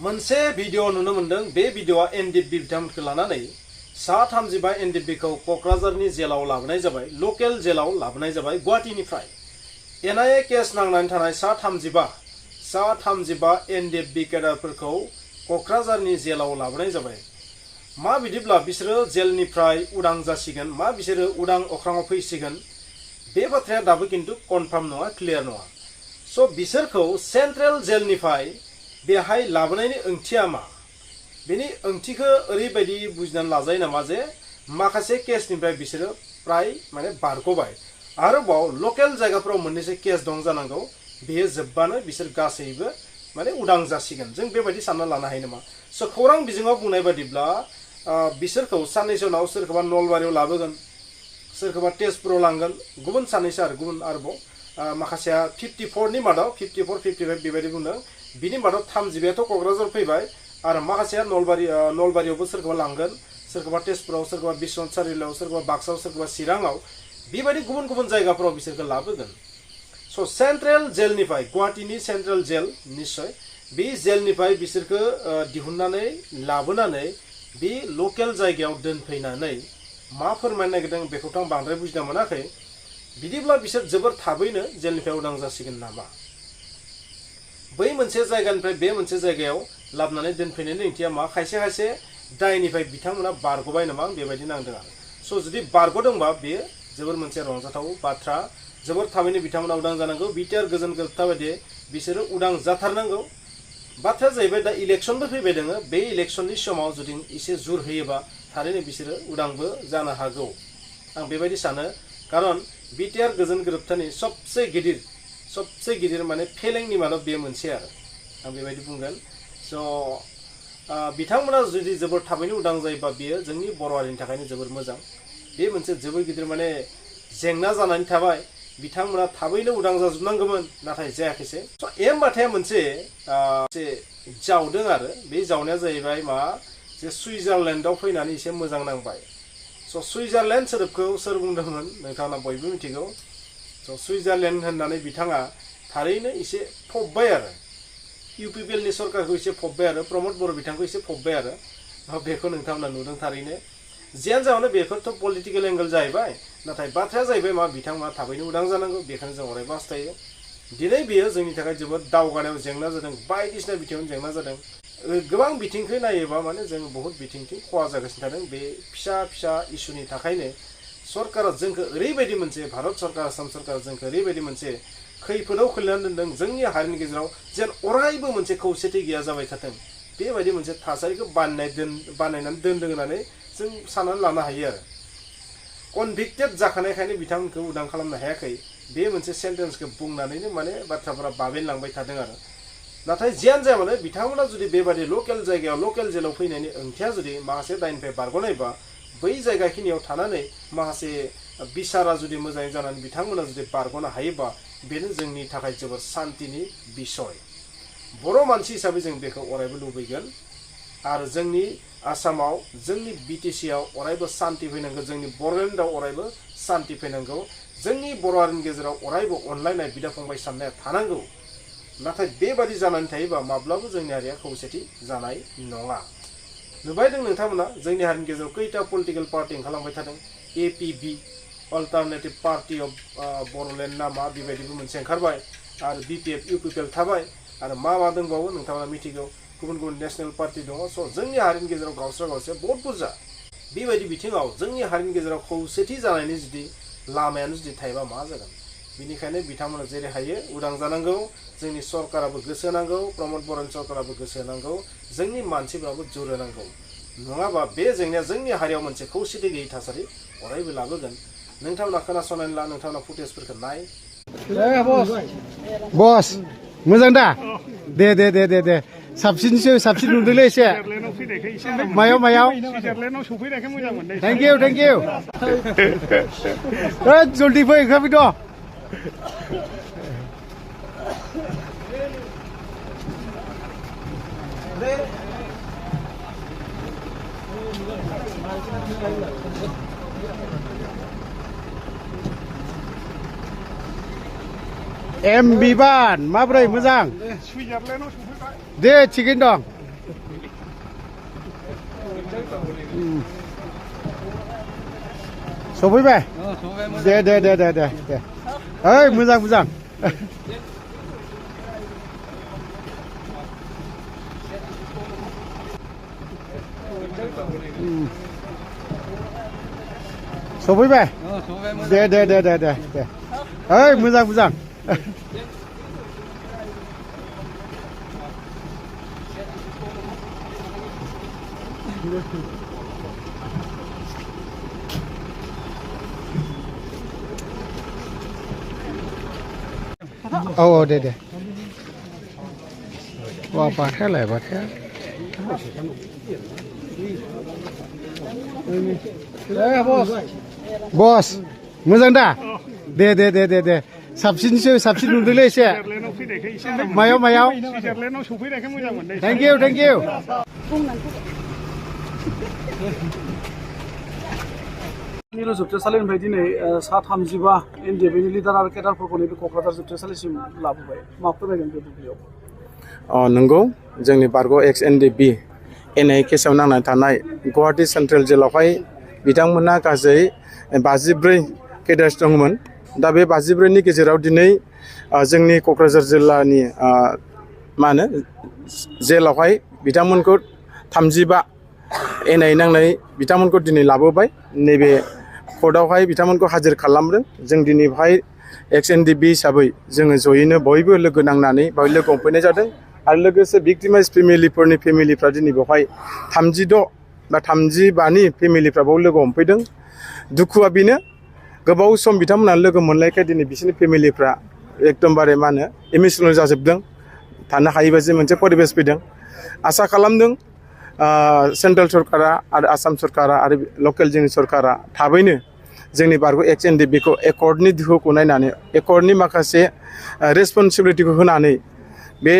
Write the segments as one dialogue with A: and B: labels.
A: मोनसे भिडिअ नुनो मोनदों बे भिडिअआ एनडीएफबी बिथांमोनखौ लानानै सा 35 एनडीएफबी खौ कक्राझारनि जेलाव लाबोनाय जाबाय लकेल जेलाव लाबोनाय जाबाय गुवाहाटीनिफ्राय एनआईए केस नांनानै थानाय सा 35 एनडीएफबी केडारफोरखौ कक्राझारनि जेलाव लाबोनाय जाबाय मा बिदिब्ला बिसोरो जेलनिफ्राय उदां जासिगोन मा बिसोरो उदां अख्राङाव फैसिगोन बे बाथ्राया दाबो किन्तु कनफार्म नङा क्लियर नङा स बिसोरखौ सेन्ट्रेल जेलनिफ्राय बेहाय लाबोनायनि ओंथिया मा बेनि ओंथिखौ ओरैबायदि बुजिनानै लाजायो नामा जे माखासे केसनिफ्राय बिसोरो प्राय माने बारग'बाय आरोबाव लकेल जायगाफोराव मोननैसो केस दं जानांगौ बेयो जोबबानो बिसोर गासैबो माने उदां जासिगोन जों बेबायदि सानना लानो हायो नामा स खौरां बिजोङाव बुंनाय बादिब्ला बिसोरखौ साननैसो उनाव सोरखौबा नलबारियाव लाबोगोन सोरखौबा तेजपुराव लांगोन गुबुन साननैसो आरो गुबुन आरोबाव माखासेया 54 नि मादाव 54 55 बेबायदि बुंदों बिनि मादाव 30 थ' क'क्राझार फैबाय आरो माखासेया नलबारियावबो सोरखौबा लांगोन सोरखौबा तेजपुराव सोरखौबा बिश्वनाथ सारिआलियाव सोरखौबा बाक्सायाव सोरखौबा चिराङाव बेबायदि गुबुन गुबुन जायगाफोराव बिसोरखौ लाबोगोन स सेन्ट्रेल जेलनिफ्राय गुवाहाटीनि सेन्ट्रेल जेल निश्चय बे जेलनिफ्राय बिसोरखौ दिहुननानै लाबोनानै बे लकेल जायगायाव दोनफैनानै मा फोरमायनो नागिरदों बेखौथ' आं बांद्राय बुजिना मोनाखै बिदिब्ला बिसोर जोबोर थाबैनो जेलनिफ्राय उदां जासिगोन नामा बै मोनसे जायगानिफ्राय बे मोनसे जायगायाव लाबोनानै दोनफैनायनि ओंथिया मा खायसे खायसे दायनिफ्राय बिथांमोना बारग'बाय नामा बेबायदि नांदों आरो स जुदि बारग'दोंबा बेयो जोबोर मोनसे रंजाथाव बाथ्रा जोबोर थाबैनो बिथांमोना उदां जानांगौ BTR गोजोन गोरोबथा बायदि बिसोरो उदां जाथारनांगौ बाथ्राया जाहैबाय दा इलेक्शनबो फैबाय दङ बे इलेक्शननि समाव जुदि एसे जुर होयोबा थारैनो बिसोरो उदांबो जानो हागौ आं बेबायदि सानो खारन BTR गोजोन गोरोबथानि सबसे गिदिर माने फेलेंनि मादाव बे मोनसे आरो आं बेबायदि बुंगोन स बिथांमोना जुदि जोबोर थाबैनो उदां जायोबा बेयो जोंनि बर' हारिनि थाखायनो जोबोर मोजां बे मोनसे जोबोर गिदिर माने जेंना जानानै थाबाय बिथांमोना थाबैनो उदां जाजोबनांगौमोन नाथाय जायाखैसै स बाथ्राया मोनसे जावदों आरो बे जावनाया जाहैबाय मा जे सुइजारलेण्डआव फैनानै एसे मोजां नांबाय स सुइजारलेण्ड सोदोबखौ सोर बुंदोंमोन नोंथाङा बयबो मिथिगौ स सुइजारलेण्ड होननानै बिथाङा थारैनो एसे फबबाय आरो UPPL नि सरकारखौ एसे फबबाय आरो प्रमद बर' बिथांखौ एसे फबबाय आरो बेखौ नोंथांमोना नुदों थारैनो जियानो जाहोनो बेफोरथ' पलिटिकेल एंगल जाहैबाय नाथाय बाथ्राया जाहैबाय मा बिथांमोना थाबैनो उदां जानांगौ बेखौनो जों अरायबो हास्थायो दिनै बेयो जोंनि थाखाय जोबोद दावगानायाव जेंना जादों बायदिसिना बिथिङाव जेंना जादों गोबां बिथिंखौ नायोबा माने जों बहुत बिथिंथिं खहा जागासिनो थादों बे फिसा इसुनि थाखायनो सरकारा जोंखौ ओरैबायदि मोनसे भारत सरकार आसाम सरकार जोंखौ ओरैबायदि मोनसे खैफोदाव खोलैनानै दोनदों जोंनि हारिनि गेजेराव जेन अरायबो मोनसे खौसेथि गैया जाबाय थाथों बेबायदि मोनसे थासारिखौ बानायनानै दोनदों होननानै जों साननानै लानो हायो आरो कनभिक्टेड जाखानायखायनो बिथांमोनखौ उदां खालामनो हायाखै बे मोनसे सेन्टेन्सखौ बुंनानैनो माने बाथ्राफोरा बाबेनलांबाय थादों आरो नाथाय जियानो जाया माने बिथांमोना जुदि बेबायदि लकेल जायगायाव लकेल जेलाव फैनायनि ओंथिया जुदि माखासे दायनिफ्राय बारग'नायबा बै जायगाखिनियाव थानानै माखासे बिसारा जुदि मोजाङै जानानै बिथांमोना जुदि बारग'नो हायोबा बेनो जोंनि थाखाय जोबोर शान्तिनि बिसय बर' मानसि हिसाबै जों बेखौ अरायबो लुबैगोन आरो जोंनि आसामाव जोंनि BTC आव अरायबो शान्ति फैनांगौ जोंनि बर'लेण्डआव अरायबो शान्ति फैनांगौ जोंनि बर' हारिनि गेजेराव अरायबो अनलायनाय बिदा फंबाय साननाया थानांगौ नाथाय बेबादि जानानै थायोबा माब्लाबो जोंनि हारिया खौसेथि जानाय नङा नुबायदों नोंथांमोना जोंनि हारिनि गेजेराव खैथा पलिटिकेल पार्टि ओंखारलांबाय थादों APB alternative party of Bodoland ना मा बेबायदिबो मोनसे ओंखारबाय आरो BPF UPPL थाबाय आरो मा दंबावो नोंथांमोना मिथिगौ गुबुन गुबुन नेशनेल पार्टि दङ स जोंनि हारिनि गेजेराव गावस्राया बहुत बुरजा बेबायदि बिथिङाव जोंनि हारिनि गेजेराव खौसेथि जानायनि जुदि लामायानो जुदि थायोबा मा जागोन बिनिखायनो बिथांमोना जेरै हायो उदां जानांगौ जोंनि सरकाराबो गोसो होनांगौ प्रमद बर'नि सरकाराबो गोसो होनांगौ जोंनि मानसिफ्राबो जुर होनांगौ नङाबा बे जेंनाया जोंनि हारियाव मोनसे खौसेथि गैयै थासारि अरायबो लाबोगोन नोंथांमोना खोनासंनानै ला नोंथांमोना फुटेजफोरखौ नाय
B: बस मोजां दा दे साबसिनसो साबसिन नुदोंलै एसे मायाव
C: सुइजारलेण्डआव सफैनायखाय मोजां मोनदों
B: थेंक इउ जल्दि फै ओंखारबाय दं बिबान माब्रै मोजां
C: सुइजारलेण्डआव सफैबाय
B: दे थिगैनो दं सफैबाय दे दे दे दे दे दे ओइ मोजां मोजां सफैबाय दे दे दे दे दे दे ओइ मोजां मोजां औ औ दे दे वा बाथायालाय बाथाया बस मोजां दा दे दे दे दे दे साबसिनसो साबसिन नुदोंलै एसे मायाव मायाव
C: सुइजारलेण्डआव सफैनायखाय मोजां मोनदों
B: थेंक इउ थेंक इउ
D: मिरु जोबथेसालिनिफ्राय दिनै सा 35 एनडिएफबिनि लिडार आरो केडारफोरखौ नैबे क'क्राझार जोबथेसालिसिम लाबोबाय मा फोरमायगोन बे दुब्लियाव
E: नंगौ जोंनि बारग' एक्स एनडिएफबि एनआइ केसआव नांनानै थानाय गुवाहाटी सेन्ट्रेल जेलावहाय बिथांमोना गासै 54 केडार्स दंमोन दा बे 54नि गेजेराव दिनै जोंनि क'क्राझार जिल्लानि मा होनो जेलावहाय बिथांमोनखौ 35 एनआइ नांनाय बिथांमोनखौ दिनै लाबोबाय नैबे कर्टआवहाय बिथांमोनखौ हाजिर खालामदों जों दिनै बेवहाय एक्स एनडिएफबि हिसाबै जोङो जयैनो बयबो लोगो नांनानै बेवहाय लोगो हमफैनाय जादों आरो लोगोसे भिक्टिमाइज फेमिलिफोरनि फेमिलिफ्रा दिनै बेवहाय 36 बा 35नि फेमिलिफ्रा बेयाव लोगो हमफैदों दुखुआ बेनो गोबाव सम बिथांमोना लोगो मोनलायखाय दिनै बिसोरनि फेमिलिफ्रा एकदमबारे मा होनो इमोसनेल जाजोबदों थानो हायैबायदि मोनसे परिबेस फैदों आसा खालामदों सेन्ट्रेल सरकारा आरो आसाम सरकारा आरो लकेल जोंनि सरकारा थाबैनो जोंनि बारग' एक्स एनडिएफबिखौ एकर्डनि दोहौखौ नायनानै एकर्डनि माखासे रेसपन्सिबिलिटिखौ होनानै बे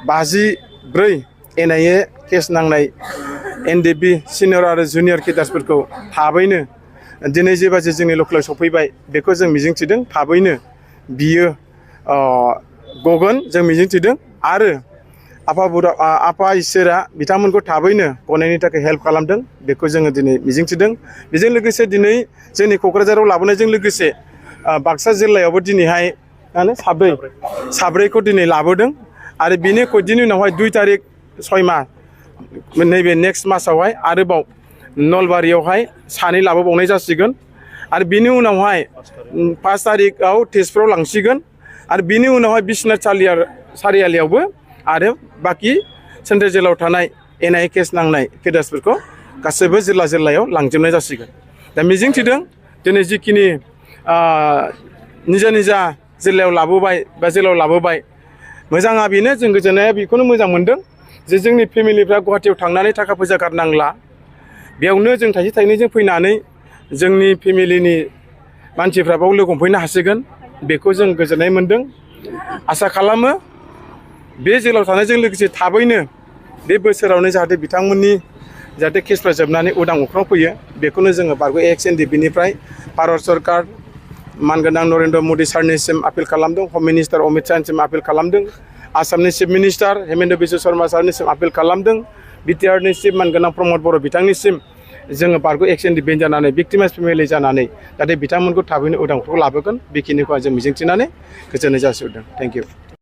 E: 54 एनआइए केस नांनाय एनडिएफबि सिनियर आरो जुनियर केडार्सफोरखौ थाबैनो दिनै जेबादि जोंनि लकेलाव सफैबाय बेखौ जों मिजिंथिदों थाबैनो बियो गगोन जों मिजिंथिदों आरो आफा इसोरा बिथांमोनखौ थाबैनो गनायनि थाखाय हेल्प खालामदों बेखौ जोङो दिनै मिजिंथिदों बेजों लोगोसे दिनै जोंनि क'क्राझाराव लाबोनायजों लोगोसे बाक्सा जिल्लायावबो दिनैहाय साब्रैखौ दिनै लाबोदों आरो बिनि कयदिननि उनावहाय 2 तारिख 6 माह नैबे नेक्स्ट मासावहाय आरोबाव नलबारियावहाय 2 लाबोबावनाय जासिगोन आरो बिनि उनावहाय 5 तारिखआव तेजपुराव लांसिगोन आरो बिनि उनावहाय बिश्वनाथ सारियालियावबो आरो बाखि सेन्ट्रेल जेलाव थानाय एनआइ केस नांनाय केडार्सफोरखौ गासैबो जिल्लायाव लांजोबनाय जासिगोन दा मिजिंथिदों दिनै जिखिनि निजा जिल्लायाव लाबोबाय बा जेलाव लाबोबाय मोजाङा बेनो जों गोजोननाया बेखौनो मोजां मोनदों जे जोंनि फेमिलिफ्रा गुवाहाटीयाव थांनानै थाखा फैसा गारनांला बेयावनो जों थाइसे थाइनैजों फैनानै जोंनि फेमिलिनि मानसिफ्रा बाव लोगो हमफैनो हासिगोन बेखौ जों गोजोननाय मोनदों आसा खालामो बे जेलाव थानायजों लोगोसे थाबैनो बे बोसोरावनो जाहाथे बिथांमोननि जाहाथे केसफ्रा जोबनानै उदां अख्राङाव फैयो बेखौनो जोङो बारग' एक्स एनडिएफबिनिफ्राय भारत सरकार मानगोनां नरेन्द्र मदि सारनिसिम आपिल खालामदों हम मिनिस्टार अमित शाहनिसिम आपिल खालामदों आसामनि चिफ मिनिस्टार हेमेन्त बिश्व शर्मा सारनिसिम आपिल खालामदों BTRनि चिफ मानगोनां प्रमद बर' बिथांनिसिम जोङो बारग' एक्स एनडिएफबि जानानै भिक्टिमाइज फेमिलि जानानै जाहाथे बिथांमोनखौ थाबैनो उदां अख्राङाव लाबोगोन बेखिनिखौ जों मिजिंथिनानै गोजोननाय जासिहरदों थेंक इउ